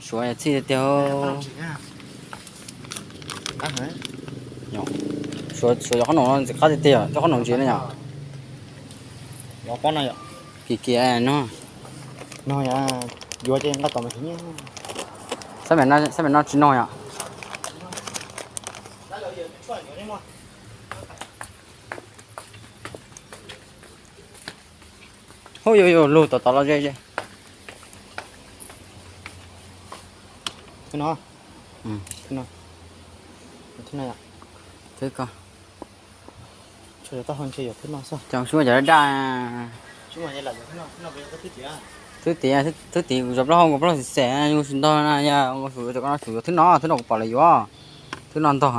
Suav txhij tiag tiag. Suav, Suav cov qhob noom no ntxim qab tiag tiag, cov qhob noom ntsis na yom. Kim kim no. Xab maim no tsis nog yom. Hu, yuav yuav lug tom tod los ze ze. Thwb no, thwb no, thwb ko. Cov daj daj. Thwb tim, thwb tim kuv zov plaub hau nkaus plaub xim xim, yuav tsis ntog na, yog nkaus xum yuav cov ko no xum yuav thwb no, thwb no kuv pom lawv yuav, thwb no ntog.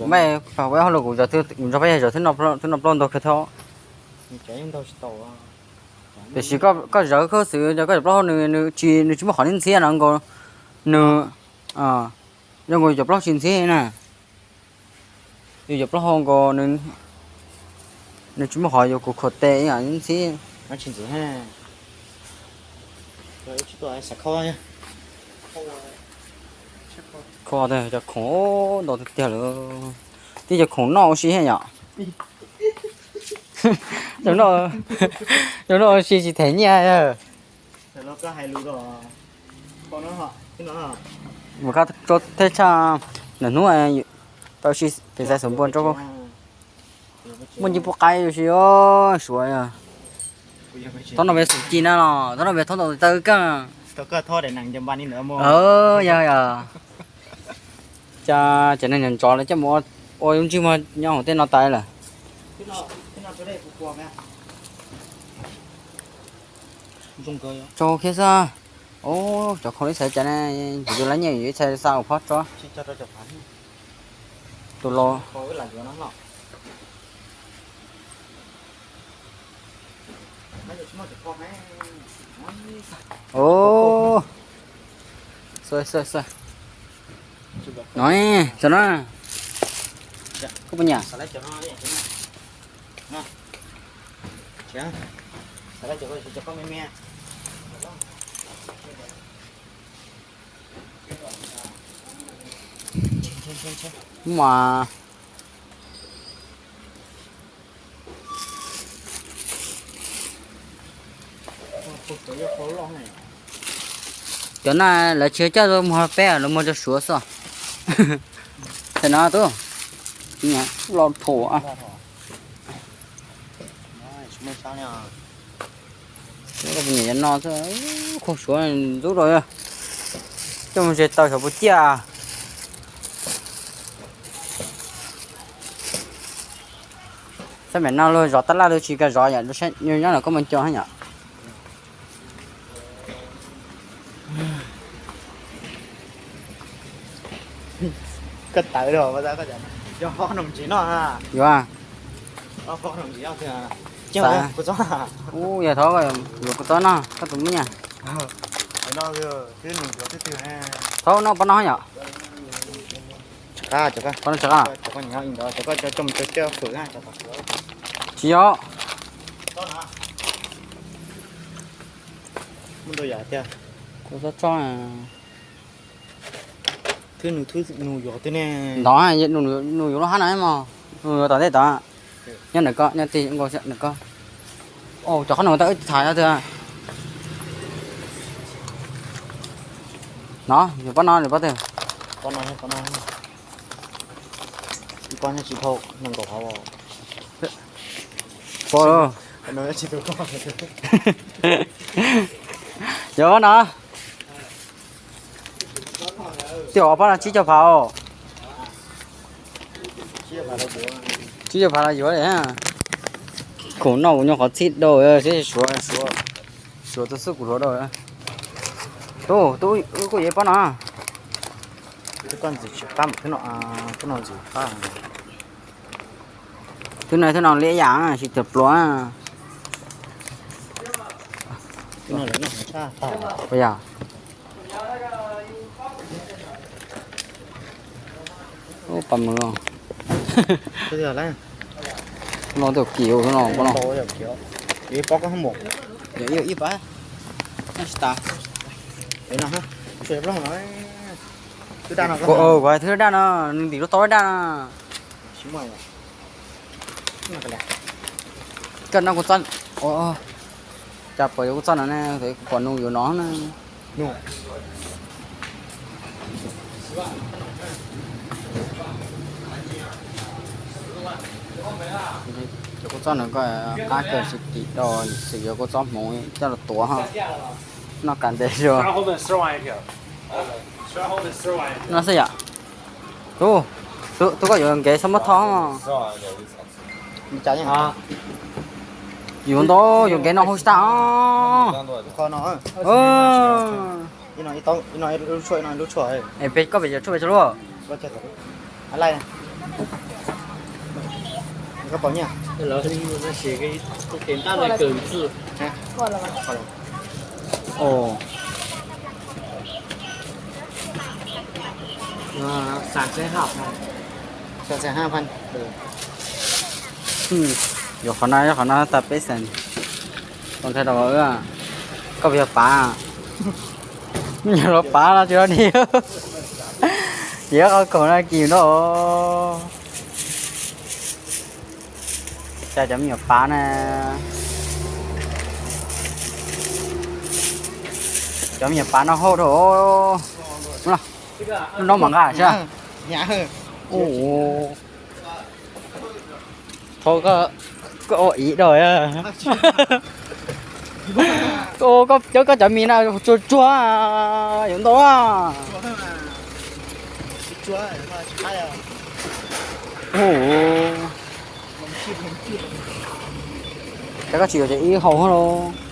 Mas pab hauj lwm kuv zov, kuv nrog pab yawg zov thwb no plaub ntog kawg thiab. Tiam sis koj zov khaub xwm, koj zov plaub hau nws, nws tsis, nws tsis muaj qhov ntxhiab no nkaus, nws zoo nkaus yus cov plaub hau tsis ntxhiab na. Yus cov plaub hau nkaus, nws tsis muaj qhov yuav kuv khuam tes ib yam ntxhiab. Kho cov khoom ntau tiag tiag lawm. Tib cov khoom noj ua si thiab yom. Cov noj ua si tsis them nyiaj. Mus khab rau thej tshaj nram hnub tau si pem xaiv xum npua rau. Muaj nci pub qaib ua si Suav. Thaub no peb xum ci na los thaub no peb thaub ntau taw kawg. Yog yog. Cas cov neeg ntxov lawv coj mus ua lub ntsej muag nyob hauv tej no tas lawm. Tso khiab xwb. Cov khoom ib txhais cas ne, yus lab nyiaj yus ib txhais xa ua phob tso. Tus laus. No, tso na. Koj puas nyiam? Mas cov no lawv tsis coj tuaj muag peb, lawv muag rau Suav xwb. Tam no tub, los thum. Nyiam cov no xwb, khaub Suav ntxub rau, coj mus ze taw xyov puas ciaj. Xab maim no luag zov tab laj luag tsis kam zov yom, nyob los koj mus co yom. Koj tawv los, yuav, yog thov yuav kuv txob no, koj tus muaj nyiaj. Thov no pab no yom. Pab no tso. Tsis yog. Kuv txob tso. Ntov, nws yuav lub hab no mog, nws yuav tom ntej tod. Nyob ntawm ko, nyob ti nkaus ntawm ko. Cov qhob noom tau wb tham nyob twg. No, yog pab no, pab twg? Pab, yog pab no. Tej zaum pab no tsib caug phav os. Tsib caug phav los yuav li. Khoom noj kuv nyuag qhov txhij dau, seb suav, suav tau xub kuv hluav dau. Tub, tub, wb kuj yuav pab no. Twb koj ntxiv tsis qab, twb no ntxiv qab. Twb no, twb no liab yam tsis tawm pluav. Puas yog? Ub, pab mus los. No twb kiv no, no. Ib pab. Tsis tas. Kuv thwb daj no, nws ntim lub tau daj no. Koj noj kuv txob, cas pom yuav kuv txob no ne, kuv pom nus yuav no na. Yuav kuv txob no koj qab kawg tsis tim rau, xwm yuav kuv txob hmoov coj los tuav ho. Noj kam ntev zuag. No xwb yom. Tub, tub koj yuav nkev xab muab tho. Yuav ntau, yuav nkev no hauv tsis tag os. Es peb koj pem yuav tshuaj pes tsawg lub? Yuav qhov no, qhov no tag peb xees. Tau ntshai rau koj, yog pav, yog los pav no tsis los ni. Ces qhov kaum no kis no. Cas cov me nyuam pav na, cov me nyuam pav no hauj rau. Lub no mas nqa sab. Thov koj ua ib daim. Koj cov, koj cov mis no tsuag tsuag, yuav ntau. Cas koj tsis yuav cov ib hau los?